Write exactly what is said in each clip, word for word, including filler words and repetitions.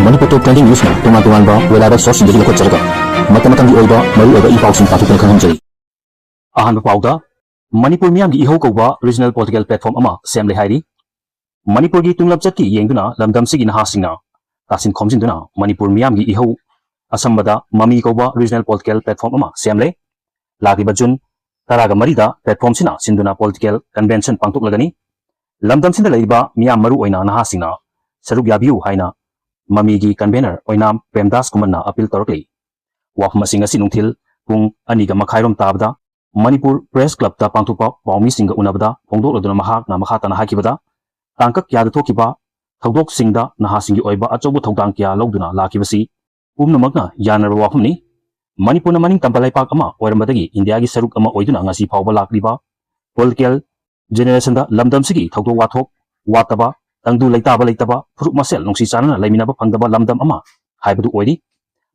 ꯃꯅꯤꯄꯨꯔ ꯇꯣꯞ trending ꯅ꯭ꯌꯨꯁꯅ ꯇꯣꯉꯥꯟ ꯇꯣꯉꯥꯟꯕ web ꯁꯣꯔꯁꯁꯤꯡꯗꯒꯤ ꯂꯧꯈꯠꯆꯔꯒ ꯃꯇꯝ ꯃꯇꯝꯒꯤ ꯑꯣꯏꯕ ꯃꯔꯨꯑꯣꯏꯕ ꯏ ꯄꯥꯎꯁꯤꯡ ꯄꯥꯊꯣꯛꯇꯨꯅ ꯈꯪꯍꯟꯖꯔꯤ꯫ ꯑꯍꯥꯟꯕ ꯄꯥꯎꯗ, ꯃꯅꯤꯄꯨꯔ ꯃꯤꯌꯥꯝꯒꯤ ꯏꯍꯧ ꯀꯧꯕ ꯔꯤꯖꯅꯦꯜ ꯄꯣꯂꯤꯇꯤꯀꯦꯜ ꯄ꯭ꯂꯦꯠꯐꯣꯝ ꯑꯃ ꯁꯦꯝꯂꯦ ꯍꯥꯏꯔꯤ꯫ ꯃꯅꯤꯄꯨꯔꯒꯤ ꯇꯨꯡꯂꯝꯆꯠꯀꯤ ꯌꯦꯡꯗꯨꯅ ꯂꯝꯗꯝꯁꯤꯒꯤ ꯅꯍꯥꯁꯤꯡꯅ ꯇꯥꯁꯤꯟ ꯈꯣꯝꯖꯤꯟꯗꯨꯅ ꯃꯅꯤꯄꯨꯔ ꯃꯤꯌꯥꯝꯒꯤ ꯏꯍꯧ ꯑꯁꯝꯕꯗ ꯃꯃꯤ ꯀꯧꯕ ꯔꯤꯖꯅꯦꯜ ꯄꯣꯂꯤꯇꯤꯀꯦꯜ ꯄ꯭ꯂꯦꯠꯐꯣꯝ ꯑꯃ ꯁꯦꯝꯂꯦ꯫ ꯂꯥꯛꯂꯤꯕ ꯖꯨꯟ ꯇꯔꯥꯒ ꯃꯔꯤꯗ ꯄ꯭ꯂꯦꯠꯐꯣꯝꯁꯤꯅ ꯁꯤꯟꯗꯨꯅ ꯄꯣꯂꯤꯇꯤꯀꯦꯜ ꯀꯟꯚꯦꯟꯁꯟ ꯄꯥꯡꯊꯣꯛꯂꯒꯅꯤ꯫ ꯂꯝꯗꯝꯁꯤꯗ ꯂꯩꯔꯤꯕ ꯃꯤꯌꯥꯝ ꯃꯔꯨ ꯑꯣꯏꯅ ꯅꯍꯥꯁꯤꯡꯅ ꯁꯔꯨꯛ ꯌꯥꯕꯤꯌꯨ ꯍꯥꯏꯅ ꯃꯃꯤꯒꯤ ꯀꯟꯚꯦꯅꯔ ꯑꯣꯏꯅꯥꯝ ꯄ꯭ꯔꯦꯝꯗꯥꯁ ꯀꯨꯃꯟꯅ ꯑꯄꯤꯜ ꯇꯧꯔꯛꯂꯤ꯫ ꯋꯥꯐꯝ ꯑꯁꯤ ꯉꯁꯤ ꯅꯨꯡꯊꯤꯜ ꯄꯨꯡ ꯑꯅꯤꯒ ꯃꯈꯥꯏꯔꯣꯝ ꯇꯥꯕꯗ ꯃꯅꯤꯄꯨꯔ ꯄ꯭ꯔꯦꯁ ꯀ꯭ꯂꯕꯇ ꯄꯥꯡꯊꯣꯛꯄ ꯄꯥꯎꯃꯤꯁꯤꯡꯒ ꯎꯅꯕꯗ ꯐꯣꯡꯗꯣꯛꯂꯗꯨꯅ ꯃꯍꯥꯛꯅ ꯃꯈꯥ ꯇꯥꯅ ꯍꯥꯏꯈꯤꯕꯗ, ꯇꯥꯡꯀꯛ ꯀꯌꯥꯗ ꯊꯣꯛꯈꯤꯕ ꯊꯧꯗꯣꯛꯁꯤꯡꯗ ꯅꯍꯥꯁꯤꯡꯒꯤ ꯑꯣꯏꯕ ꯑꯆꯧꯕ ꯊꯧꯗꯥꯡ ꯀꯌꯥ ꯂꯧꯗꯨꯅ ꯂꯥꯛꯈꯤꯕꯁꯤ ꯄꯨꯝꯅꯃꯛꯅ ꯌꯥꯅꯔꯕ ꯋꯥꯐꯝꯅꯤ꯫ ꯃꯅꯤꯄꯨꯔꯅ ꯃꯅꯤꯡ ꯇꯝꯕ ꯂꯩꯄꯥꯛ ꯑꯃ ꯑꯣꯏꯔꯝꯕꯗꯒꯤ ꯏꯟꯗꯤꯌꯥꯒꯤ ꯁꯔꯨꯛ ꯑꯃ ꯑꯣꯏꯗꯨꯅ ꯉꯁꯤ ꯐꯥꯎꯕ ꯂꯥꯛꯂꯤꯕ ꯄꯣꯂꯤꯇꯤꯀꯦꯜ ꯖꯦꯅꯦꯔꯦꯁꯟꯗ ꯂꯝꯗꯝꯁꯤꯒꯤ ꯊꯧꯗꯣꯛ ꯋꯥꯊꯣꯛ ꯋꯥꯠꯇꯕ, ꯇꯪꯗꯨ ꯂꯩꯇꯥꯕ ꯂꯩꯇꯕ, ꯐꯨꯔꯨꯞ ꯃꯁꯦꯜ ꯅꯨꯡꯁꯤ ꯆꯥꯟꯅꯅ ꯂꯩꯃꯤꯟꯅꯕ ꯐꯪꯗꯕ ꯂꯝꯗꯝ ꯑꯃ ꯍꯥꯏꯕꯗꯨ ꯑꯣꯏꯔꯤ꯫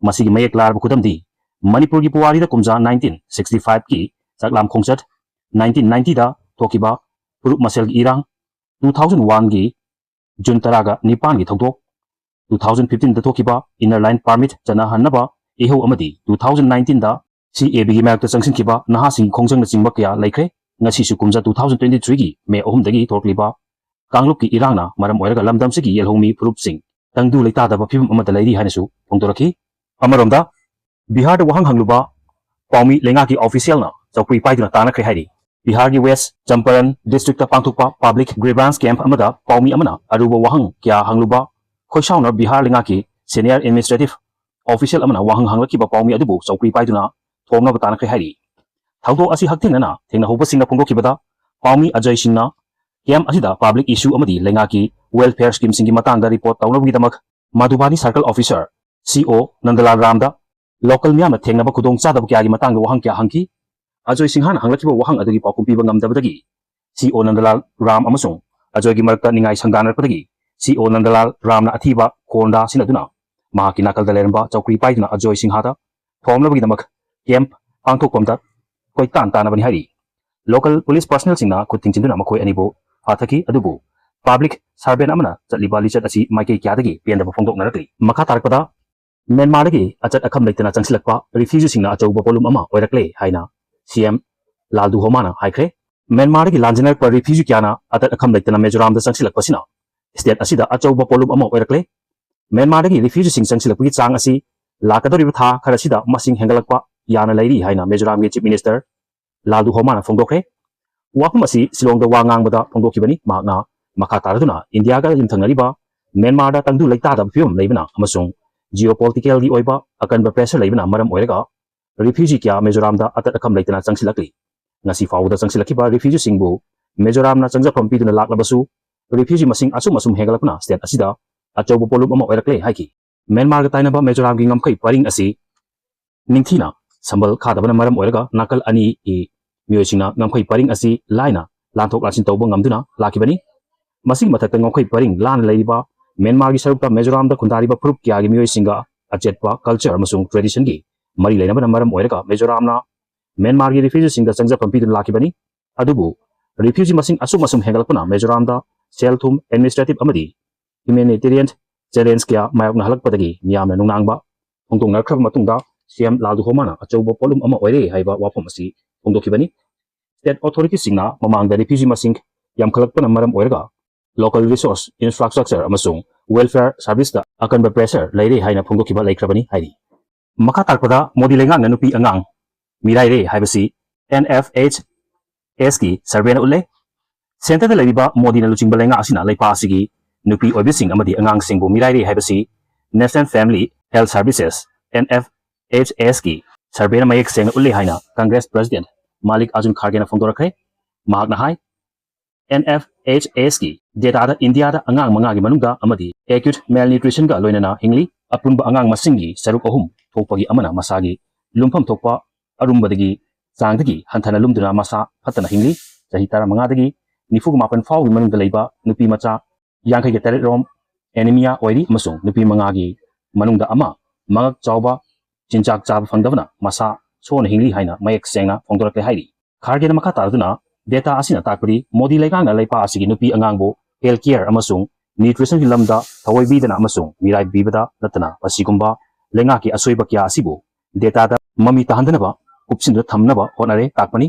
ꯃꯁꯤꯒꯤ ꯃꯌꯦꯛ ꯂꯥꯔꯕ ꯈꯨꯗꯝꯗꯤ ꯃꯅꯤꯄꯨꯔꯒꯤ ꯄꯨꯋꯥꯔꯤꯗ ꯀꯨꯝꯖꯥ ꯅꯥꯏꯟꯇꯤꯟ ꯁꯤꯛꯁꯇꯤ ꯐꯥꯏꯚꯀꯤ ꯆꯥꯛꯂꯥꯝ ꯈꯣꯡꯆꯠ, ꯅꯥꯏꯟꯇꯤꯟ ꯅꯥꯏꯟꯇꯤꯗ ꯊꯣꯛꯈꯤꯕ ꯐꯨꯔꯨꯞ ꯃꯁꯦꯜꯒꯤ ꯏꯔꯥꯡ, ꯇꯨ ꯊꯥꯎꯖꯟ ꯋꯥꯟꯒꯤ ꯖꯨꯟ ꯇꯔꯥꯒ ꯅꯤꯄꯥꯟꯒꯤ ꯊꯧꯗꯣꯛ, ꯇꯨ ꯊꯥꯎꯖꯟ ꯐꯤꯐꯇꯤꯟꯗ ꯊꯣꯛꯈꯤꯕ ꯏꯟꯅꯔ ꯂꯥꯏꯟ ꯄꯥꯔꯃꯤꯠ ꯆꯠꯅꯍꯟꯅꯕ ꯏꯍꯧ ꯑꯃꯗꯤ ꯇꯨ ꯊꯥꯎꯖꯟ ꯅꯥꯏꯟꯇꯤꯟꯗ ꯁꯤ ꯑꯦ ꯕꯤꯒꯤ ꯃꯥꯌꯣꯛꯇ ꯆꯪꯁꯤꯟꯈꯤꯕ ꯅꯍꯥꯁꯤꯡꯒꯤ ꯈꯣꯡꯖꯪꯅꯆꯤꯡꯕ ꯀꯌꯥ ꯂꯩꯈ꯭ꯔꯦ꯫ ꯉꯁꯤꯁꯨ ꯀꯨꯝꯖꯥ ꯇꯨ ꯊꯥꯎꯖꯟ ꯇ꯭ꯋꯦꯟꯇꯤ ꯊ꯭ꯔꯤꯒꯤ ꯃꯦ ꯑꯍꯨꯝꯗꯒꯤ ꯊꯣꯛꯂꯤꯕ ꯀꯥꯡꯂꯨꯞꯀꯤ ꯏꯔꯥꯡꯅ ꯃꯔꯝ ꯑꯣꯏꯔꯒ ꯂꯝꯗꯝꯁꯤꯒꯤ ꯌꯦꯜꯍꯧꯃꯤ ꯐꯨꯔꯨꯞꯁꯤꯡ ꯇꯪꯗꯨ ꯂꯩꯇꯥꯗꯕ ꯐꯤꯕꯝ ꯑꯃꯗ ꯂꯩꯔꯤ ꯍꯥꯏꯅꯁꯨ ꯐꯣꯡꯗꯣꯔꯛꯈꯤ꯫ ꯑꯃꯔꯣꯝꯗ, ꯕꯤꯍꯥꯔꯗ ꯋꯥꯍꯪ ꯍꯪꯂꯨꯕ ꯄꯥꯎꯃꯤ ꯂꯩꯉꯥꯛꯀꯤ ꯑꯣꯐꯤꯁꯤꯌꯦꯜꯅ ꯆꯧꯀ꯭ꯔꯤ ꯄꯥꯏꯗꯨꯅ ꯇꯥꯅꯈ꯭ꯔꯦ ꯍꯥꯏꯔꯤ꯫ ꯕꯤꯍꯥꯔꯒꯤ ꯋꯦꯁ ꯆꯝꯄꯔꯟ ꯗꯤꯁꯇ꯭ꯔꯤꯛꯇ ꯄꯥꯡꯊꯣꯛꯄ ꯄꯕ꯭ꯂꯤꯛ ꯒ꯭ꯔꯤꯚꯥꯟꯁ ꯀꯦꯝꯞ ꯑꯃꯗ ꯄꯥꯎꯃꯤ ꯑꯃꯅ ꯑꯔꯨꯕ ꯋꯥꯍꯪ ꯀꯌꯥ ꯍꯪꯂꯨꯕ ꯈꯣꯏꯁꯥꯎꯅ ꯕꯤꯍꯥꯔ ꯂꯩꯉꯥꯛꯀꯤ ꯁꯦꯅꯤꯌꯔ ꯑꯦꯗꯃꯤꯅꯤꯁꯇ꯭ꯔꯦꯇꯤꯚ ꯑꯣꯐꯤꯁꯤꯌꯦꯜ ꯑꯃꯅ ꯋꯥꯍꯪ ꯍꯪꯂꯛꯈꯤꯕ ꯄꯥꯎꯃꯤ ꯑꯗꯨꯕꯨ ꯆꯧꯀ꯭ꯔꯤ ꯄꯥꯏꯗꯨꯅ ꯊꯣꯝꯅꯕ ꯇꯥꯅꯈ꯭ꯔꯦ ꯍꯥꯏꯔꯤ꯫ ꯊꯧꯗꯣꯛ ꯑꯁꯤ ꯍꯛꯊꯦꯡꯅꯅ ꯊꯦꯡꯅꯍꯧꯕꯁꯤꯡꯅ ꯐꯣꯡꯗꯣꯛꯈꯤꯕꯗ, ꯄꯥꯎꯃꯤ ꯑꯖꯣꯏ ꯁꯤꯡꯅ ꯀꯦꯝꯞ ꯑꯁꯤꯗ ꯄꯕ꯭ꯂꯤꯛ ꯏꯁꯨ ꯑꯃꯗꯤ ꯂꯩꯉꯥꯛꯀꯤ ꯋꯦꯜꯐꯤꯌꯔ ꯁ꯭ꯀꯤꯝꯁꯤꯡꯒꯤ ꯃꯇꯥꯡꯗ ꯔꯤꯄꯣꯔꯠ ꯇꯧꯅꯕꯒꯤꯗꯃꯛ ꯃꯥꯙꯨꯕꯥꯅꯤ ꯁꯔꯀꯜ ꯑꯣꯐꯤꯁꯥꯔ ꯁꯤ ꯑꯣ ꯅꯟꯗꯂꯥꯜ ꯔꯥꯝꯗ ꯂꯣꯀꯦꯜ ꯃꯤꯌꯥꯝꯅ ꯊꯦꯡꯅꯕ ꯈꯨꯗꯣꯡꯆꯥꯗꯕ ꯀꯌꯥꯒꯤ ꯃꯇꯥꯡꯗ ꯋꯥꯍꯪ ꯀꯌꯥ ꯍꯪꯈꯤ꯫ ꯑꯖꯣꯏ ꯁꯤꯡꯍꯥꯅ ꯍꯪꯂꯛꯈꯤꯕ ꯋꯥꯍꯪ ꯑꯗꯨꯒꯤ ꯄꯥꯎꯈꯨꯝ ꯄꯤꯕ ꯉꯝꯗꯕꯗꯒꯤ ꯁꯤ ꯑꯣ ꯅꯟꯗꯂꯥꯜ ꯔꯥꯝ ꯑꯃꯁꯨꯡ ꯑꯖꯣꯏꯒꯤ ꯃꯔꯛꯇ ꯅꯤꯡꯉꯥꯏ ꯁꯪꯗꯥꯅꯔꯛꯄꯗꯒꯤ ꯁꯤ ꯑꯣ ꯅꯟꯗꯂꯥꯜ ꯔꯥꯝꯅ ꯑꯊꯤꯕ ꯈꯣꯟꯗꯥ ꯁꯤꯖꯤꯟꯅꯗꯨꯅ ꯃꯍꯥꯛꯀꯤ ꯅꯥꯀꯜꯗ ꯂꯩꯔꯝꯕ ꯆꯧꯀ꯭ꯔꯤ ꯄꯥꯏꯗꯨꯅ ꯑꯖꯣꯏ ꯁꯤꯡꯍꯥꯗ ꯊꯣꯝꯅꯕꯒꯤꯗꯃꯛ ꯀꯦꯝꯞ ꯄꯥꯡꯊꯣꯛꯐꯝꯗ ꯀꯣꯏꯇꯥꯟ ꯇꯥꯟꯅꯕꯅꯤ ꯍꯥꯏꯔꯤ꯫ ꯂꯣꯀꯦꯜ ꯄꯨꯂꯤꯁ ꯄꯔꯁꯅꯦꯜꯁꯤꯡꯅ ꯈꯨꯠ ꯊꯤꯡꯖꯤꯟꯗꯨꯅ ꯃꯈꯣꯏ ꯑꯅꯤꯕꯨ ꯐꯥꯊꯈꯤ, ꯑꯗꯨꯕꯨ ꯄꯕ꯭ꯂꯤꯛ ꯁꯔꯚꯦꯟ ꯑꯃꯅ ꯆꯠꯂꯤꯕ ꯂꯤꯆꯠ ꯑꯁꯤ ꯃꯥꯏꯀꯩ ꯀꯌꯥꯗꯒꯤ ꯄꯦꯟꯗꯕ ꯐꯣꯡꯗꯣꯛꯅꯔꯛꯂꯤ꯫ ꯃꯈꯥ ꯇꯥꯔꯛꯄꯗ, ꯃ꯭ꯌꯥꯟꯃꯥꯔꯗꯒꯤ ꯑꯆꯠ ꯑꯈꯝ ꯂꯩꯇꯅ ꯆꯪꯁꯤꯜꯂꯛꯄ ꯔꯤꯐ꯭ꯌꯨꯖꯤꯁꯤꯡꯅ ꯑꯆꯧꯕ ꯄꯣꯠꯂꯨꯝ ꯑꯃ ꯑꯣꯏꯔꯛꯂꯦ ꯍꯥꯏꯅ ꯁꯤ ꯑꯦꯝ ꯂꯥꯜꯗꯨꯍꯣꯃꯥꯅ ꯍꯥꯏꯈ꯭ꯔꯦ꯫ ꯃ꯭ꯌꯥꯟꯃꯥꯔꯗꯒꯤ ꯂꯥꯟꯖꯦꯟꯅꯔꯛꯄ ꯔꯤꯐ꯭ꯌꯨꯖꯤ ꯀꯌꯥꯅ ꯑꯇꯠ ꯑꯈꯝ ꯂꯩꯇꯅ ꯃꯤꯖꯣꯔꯥꯝꯗ ꯆꯪꯁꯤꯜꯂꯛꯄꯁꯤꯅ ꯁ꯭ꯇꯦꯠ ꯑꯁꯤꯗ ꯑꯆꯧꯕ ꯄꯣꯠꯂꯨꯝ ꯑꯃ ꯑꯣꯏꯔꯛꯂꯦ꯫ ꯃ꯭ꯌꯥꯟꯃꯥꯔꯗꯒꯤ ꯔꯤꯐ꯭ꯌꯨꯖꯤꯁꯤꯡ ꯆꯪꯁꯤꯜꯂꯛꯄꯒꯤ ꯆꯥꯡ ꯑꯁꯤ ꯂꯥꯛꯀꯗꯧꯔꯤꯕ ꯊꯥ ꯈꯔꯁꯤꯗ ꯃꯁꯤꯡ ꯍꯦꯟꯒꯠꯂꯛꯄ ꯌꯥꯅ ꯂꯩꯔꯤ ꯍꯥꯏꯅ ꯃꯤꯖꯣꯔꯥꯝꯒꯤ ꯆꯤꯐ ꯃꯤꯅꯤꯁꯇꯔ ꯂꯥꯜꯗꯨꯍꯣꯃꯥꯅ ꯐꯣꯡꯗꯣꯛꯈ꯭ꯔꯦ꯫ ꯋꯥꯐꯝ ꯑꯁꯤ ꯁꯤꯂꯣꯡꯗ ꯋꯥ ꯉꯥꯡꯕꯗ ꯐꯣꯡꯗꯣꯛꯈꯤꯕꯅꯤ꯫ ꯃꯍꯥꯛꯅ ꯃꯈꯥ ꯇꯥꯔꯗꯨꯅ ꯏꯟꯗꯤꯌꯥꯒ ꯌꯨꯝꯊꯪꯅꯔꯤꯕ ꯃ꯭ꯌꯥꯟꯃꯥꯔꯗ ꯇꯪꯗꯨ ꯂꯩꯇꯥꯗꯕ ꯐꯤꯕꯝ ꯂꯩꯕꯅ ꯑꯃꯁꯨꯡ ꯖꯤꯑꯣꯄꯣꯂꯤꯇꯤꯀꯦꯜꯒꯤ ꯑꯣꯏꯕ ꯑꯀꯟꯕ ꯄ꯭ꯔꯦꯁꯔ ꯂꯩꯕꯅ ꯃꯔꯝ ꯑꯣꯏꯔꯒ ꯔꯤꯐ꯭ꯌꯨꯖꯤ ꯀꯌꯥ ꯃꯤꯖꯣꯔꯥꯝꯗ ꯑꯇꯠ ꯑꯈꯝ ꯂꯩꯇꯅ ꯆꯪꯁꯤꯜꯂꯛꯂꯤ꯫ ꯉꯁꯤ ꯐꯥꯎꯕꯗ ꯆꯪꯁꯤꯜꯂꯛꯈꯤꯕ ꯔꯤꯐ꯭ꯌꯨꯖꯤꯁꯤꯡꯕꯨ ꯃꯤꯖꯣꯔꯥꯝꯅ ꯆꯪꯖꯐꯝ ꯄꯤꯗꯨꯅ ꯂꯥꯛꯂꯕꯁꯨ ꯔꯤꯐ꯭ꯌꯨꯖꯤ ꯃꯁꯤꯡ ꯑꯁꯨꯝ ꯑꯁꯨꯝ ꯍꯦꯟꯒꯠꯂꯛꯄꯅ ꯁ꯭ꯇꯦꯠ ꯑꯁꯤꯗ ꯑꯆꯧꯕ ꯄꯣꯠꯂꯨꯝ ꯑꯃ ꯑꯣꯏꯔꯛꯂꯦ ꯍꯥꯏꯈꯤ꯫ ꯃ꯭ꯌꯥꯟꯃꯥꯔꯒ ꯇꯥꯏꯅꯕ ꯃꯤꯖꯣꯔꯥꯝꯒꯤ ꯉꯝꯈꯩ ꯄꯔꯤꯡ ꯑꯁꯤ ꯅꯤꯡꯊꯤꯅ ꯁꯝꯕꯜ ꯈꯥꯗꯕꯅ ꯃꯔꯝ ꯑꯣꯏꯔꯒ ꯅꯥꯀꯜ ꯑꯅꯤꯒꯤ ꯃꯤꯑꯣꯏꯁꯤꯡꯅ ꯉꯝꯈꯩ ꯄꯔꯤꯡ ꯑꯁꯤ ꯂꯥꯏꯅ ꯂꯥꯟꯊꯣꯛ ꯂꯥꯟꯁꯤꯟ ꯇꯧꯕ ꯉꯝꯗꯨꯅ ꯂꯥꯛꯈꯤꯕꯅꯤ꯫ ꯃꯁꯤꯒꯤ ꯃꯊꯛꯇ ꯉꯝꯈꯩ ꯄꯔꯤꯡ ꯂꯥꯟꯅ ꯂꯩꯔꯤꯕ ꯃ꯭ꯌꯥꯟꯃꯥꯔꯒꯤ ꯁꯔꯨꯛꯇ ꯃꯤꯖꯣꯔꯥꯝꯗ ꯈꯨꯟꯗꯥꯔꯤꯕ ꯐꯨꯔꯨꯞ ꯀꯌꯥꯒꯤ ꯃꯤꯑꯣꯏꯁꯤꯡꯒ ꯑꯆꯦꯠꯄ ꯀꯜꯆꯔ ꯑꯃꯁꯨꯡ ꯇ꯭ꯔꯦꯗꯤꯁꯟꯒꯤ ꯃꯔꯤ ꯂꯩꯅꯕꯅ ꯃꯔꯝ ꯑꯣꯏꯔꯒ ꯃꯤꯖꯣꯔꯥꯝꯅ ꯃ꯭ꯌꯥꯟꯃꯥꯔꯒꯤ ꯔꯤꯐ꯭ꯌꯨꯖꯤꯁꯤꯡꯗ ꯆꯪꯖꯐꯝ ꯄꯤꯗꯨꯅ ꯂꯥꯛꯈꯤꯕꯅꯤ꯫ ꯑꯗꯨꯕꯨ ꯔꯤꯐ꯭ꯌꯨꯖꯤ ꯃꯁꯤꯡ ꯑꯁꯨꯝ ꯑꯁꯨꯝ ꯍꯦꯟꯒꯠꯂꯛꯄꯅ ꯃꯤꯖꯣꯔꯥꯝꯗ ꯁꯦꯜ ꯊꯨꯝ, ꯑꯦꯗꯃꯤꯅꯤꯁꯇ꯭ꯔꯦꯇꯤꯚ ꯑꯃꯗꯤ ꯍ꯭ꯌꯨꯃꯦꯅꯤꯇꯦꯔꯤꯌꯟ ꯆꯦꯂꯦꯟꯖ ꯀꯌꯥ ꯃꯥꯌꯣꯛꯅꯍꯜꯂꯛꯄꯗꯒꯤ ꯃꯤꯌꯥꯝꯅ ꯅꯨꯡꯅꯥꯡꯕ ꯐꯣꯡꯗꯣꯛꯅꯔꯛꯈ꯭ꯔꯕ ꯃꯇꯨꯡꯗ ꯁꯤ ꯑꯦꯝ ꯂꯥꯜꯗꯨꯍꯣꯃꯥꯅ ꯑꯆꯧꯕ ꯄꯣꯠꯂꯨꯝ ꯑꯃ ꯑꯣꯏꯔꯦ ꯍꯥꯏꯕ ꯋꯥꯐꯝ ꯑꯁꯤ ꯐꯣꯡꯗꯣꯛꯈꯤꯕꯅꯤ꯫ ꯁ꯭ꯇꯦꯠ ꯑꯣꯊꯣꯔꯤꯇꯤꯁꯤꯡꯅ ꯃꯃꯥꯡꯗ ꯔꯤꯐ꯭ꯌꯨꯖꯤ ꯃꯁꯤꯡ ꯌꯥꯝꯈꯠꯂꯛꯄꯅ ꯃꯔꯝ ꯑꯣꯏꯔꯒ ꯂꯣꯀꯦꯜ ꯔꯤꯁꯣꯔꯁ, ꯏꯟꯐ꯭ꯔꯥꯁ꯭ꯇ꯭ꯔꯛꯆꯔ ꯑꯃꯁꯨꯡ ꯋꯦꯜꯐꯤꯌꯔ ꯁꯥꯔꯚꯤꯁꯇ ꯑꯀꯟꯕ ꯄ꯭ꯔꯦꯁꯔ ꯂꯩꯔꯦ ꯍꯥꯏꯅ ꯐꯣꯡꯗꯣꯛꯈꯤꯕ ꯂꯩꯈ꯭ꯔꯕꯅꯤ ꯍꯥꯏꯔꯤ꯫ ꯃꯈꯥ ꯇꯥꯔꯛꯄꯗ ꯃꯣꯗꯤ ꯂꯩꯉꯥꯛꯅ ꯅꯨꯄꯤ ꯑꯉꯥꯡ ꯃꯤꯔꯥꯏꯔꯦ ꯍꯥꯏꯕꯁꯤ ꯑꯦꯟ ꯑꯦꯐ ꯑꯩꯆ ꯑꯦꯁꯀꯤ ꯁꯔꯚꯦꯅ ꯎꯠꯂꯦ꯫ ꯁꯦꯟꯇꯔꯗ ꯂꯩꯔꯤꯕ ꯃꯣꯗꯤꯅ ꯂꯨꯆꯤꯡꯕ ꯂꯩꯉꯥꯛ ꯑꯁꯤꯅ ꯂꯩꯄꯥꯛ ꯑꯁꯤꯒꯤ ꯅꯨꯄꯤ ꯑꯣꯏꯕꯤꯁꯤꯡ ꯑꯃꯗꯤ ꯑꯉꯥꯡꯁꯤꯡꯕꯨ ꯃꯤꯔꯥꯏꯔꯦ ꯍꯥꯏꯕꯁꯤ National Family Health Services, N F H S ꯀꯤ ꯁꯔꯚꯦꯅ ꯃꯌꯦꯛ ꯁꯦꯡꯅ ꯎꯠꯂꯦ ꯍꯥꯏꯅ ꯀꯪꯒ꯭ꯔꯦꯁ ꯄ꯭ꯔꯦꯁꯤꯗꯦꯟꯠ ꯃꯥꯜꯂꯤꯛ ꯑꯥꯔꯖꯨꯟ ꯈꯥꯔꯒꯦꯅ ꯐꯣꯡꯗꯣꯔꯛꯈ꯭ꯔꯦ꯫ ꯃꯍꯥꯛꯅ ꯍꯥꯏ, N F H S ꯀꯤ ꯗꯦꯇꯥꯗ ꯏꯟꯗꯤꯌꯥꯗ ꯑꯉꯥꯡ ꯃꯉꯥꯒꯤ ꯃꯅꯨꯡꯗ ꯑꯃꯗꯤ acute malnutritionꯒ ꯂꯣꯏꯅꯅ ꯍꯤꯡꯂꯤ꯫ ꯑꯄꯨꯟꯕ ꯑꯉꯥꯡ ꯃꯁꯤꯡꯒꯤ ꯁꯔꯨꯛ ꯑꯍꯨꯝ ꯊꯣꯛꯄꯒꯤ ꯑꯃꯅ ꯃꯁꯥꯒꯤ ꯂꯨꯝꯐꯝ ꯊꯣꯛꯄ ꯑꯔꯨꯝꯕꯗꯒꯤ ꯆꯥꯡꯗꯒꯤ ꯍꯟꯊꯅ ꯂꯨꯝꯗꯨꯅ ꯃꯁꯥ ꯐꯠꯇꯅ ꯍꯤꯡꯂꯤ꯫ ꯆꯍꯤ ꯇꯔꯥꯃꯉꯥꯗꯒꯤ ꯅꯤꯐꯨꯒ ꯃꯥꯄꯟ ꯐꯥꯎꯕꯒꯤ ꯃꯅꯨꯡꯗ ꯂꯩꯕ ꯅꯨꯄꯤ ꯃꯆꯥ ꯌꯥꯡꯈꯩꯒ ꯇꯔꯦꯠ ꯔꯣꯝ ꯑꯦꯅꯤꯃꯤꯌꯥ ꯑꯣꯏꯔꯤ ꯑꯃꯁꯨꯡ ꯅꯨꯄꯤ ꯃꯉꯥꯒꯤ ꯃꯅꯨꯡꯗ ꯑꯃ ꯃꯉꯛ ꯆꯥꯎꯕ ꯆꯤꯟꯖꯥꯛ ꯆꯥꯕ ꯐꯪꯗꯕꯅ ꯃꯁꯥ ꯁꯣꯟꯅ ꯍꯤꯡꯂꯤ ꯍꯥꯏꯅ ꯃꯌꯦꯛ ꯁꯦꯡꯅ ꯐꯣꯡꯗꯣꯔꯛꯂꯦ ꯍꯥꯏꯔꯤ꯫ ꯈꯥꯔꯒꯦꯅ ꯃꯈꯥ ꯇꯥꯔꯗꯨꯅ, ꯗꯦꯇꯥ ꯑꯁꯤꯅ ꯇꯥꯛꯄꯗꯤ ꯃꯣꯗꯤ ꯂꯩꯉꯥꯛꯅ ꯂꯩꯄꯥꯛ ꯑꯁꯤꯒꯤ ꯅꯨꯄꯤ ꯑꯉꯥꯡꯕꯨ health care ꯑꯃꯁꯨꯡ nutritionꯒꯤ ꯂꯝꯗ ꯊꯑꯣꯏꯕꯤꯗꯅ ꯑꯃꯁꯨꯡ ꯃꯤꯔꯥꯏꯕꯤꯕꯗ ꯅꯠꯇꯅ ꯑꯁꯤꯒꯨꯝꯕ ꯂꯩꯉꯥꯛꯀꯤ ꯑꯁꯣꯏꯕ ꯀꯌꯥ ꯑꯁꯤꯕꯨ dataꯗ ꯃꯃꯤ ꯇꯥꯍꯟꯗꯅꯕ ꯀꯨꯞꯁꯤꯟꯗꯨꯅ ꯊꯝꯅꯕ ꯍꯣꯠꯅꯔꯦ ꯇꯥꯛꯄꯅꯤ꯫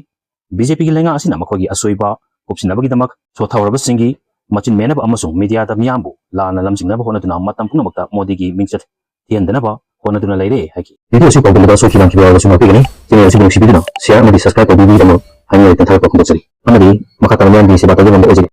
BJPꯒꯤ ꯂꯩꯉꯥꯛ ꯑꯁꯤꯅ ꯃꯈꯣꯏꯒꯤ ꯑꯁꯣꯏꯕ ꯀꯨꯞꯁꯤꯟꯅꯕꯒꯤꯗꯃꯛ ꯁꯣꯠꯊꯍꯧꯔꯕꯁꯤꯡꯒꯤ ꯃꯆꯤꯟ ꯃꯦꯟꯅꯕ ꯑꯃꯁꯨꯡ mediaꯗ ꯃꯤꯌꯥꯝꯕꯨ ꯂꯥꯟꯅ ꯂꯝꯖꯤꯡꯅꯕ ꯍꯣꯠꯅꯗꯨꯅ ꯃꯇꯝ ꯄꯨꯝꯅꯃꯛꯇ ꯃꯣꯗꯤꯒꯤ ꯃꯤꯡꯆꯠ ꯊꯤꯍꯟꯗꯅꯕ ꯍꯣꯠꯅꯗꯨꯅ ꯂꯩꯔꯦ ꯍꯥꯏꯈꯤ꯫ Video ꯑꯁꯤ ꯄꯥꯎꯗꯝꯗ ꯁꯣꯏꯈꯤꯕ ꯂꯥꯟꯈꯤꯕ ꯌꯥꯎꯔꯕꯁꯨ ꯉꯥꯛꯄꯤꯒꯅꯤ꯫ Channel ꯑꯁꯤꯕꯨ ꯅꯨꯡꯁꯤꯕꯤꯗꯨꯅ share ꯑꯃꯗꯤ subscribe ꯇꯧꯕꯤꯕꯒꯤꯗꯃꯛ ꯍꯥꯏꯅꯤꯡꯉꯥꯏ ꯂꯩꯇꯅ ꯊꯥꯒꯠꯄ ꯐꯣꯡꯗꯣꯛꯆꯔꯤ꯫ ꯑꯃꯗꯤ ꯃꯈꯥ ꯇꯥꯅ ꯃꯤꯌꯥꯝꯒꯤ ꯁꯦꯕꯥ ꯇꯧꯖꯕ ꯉꯝꯕ ꯑꯣꯏꯖꯒꯦ꯫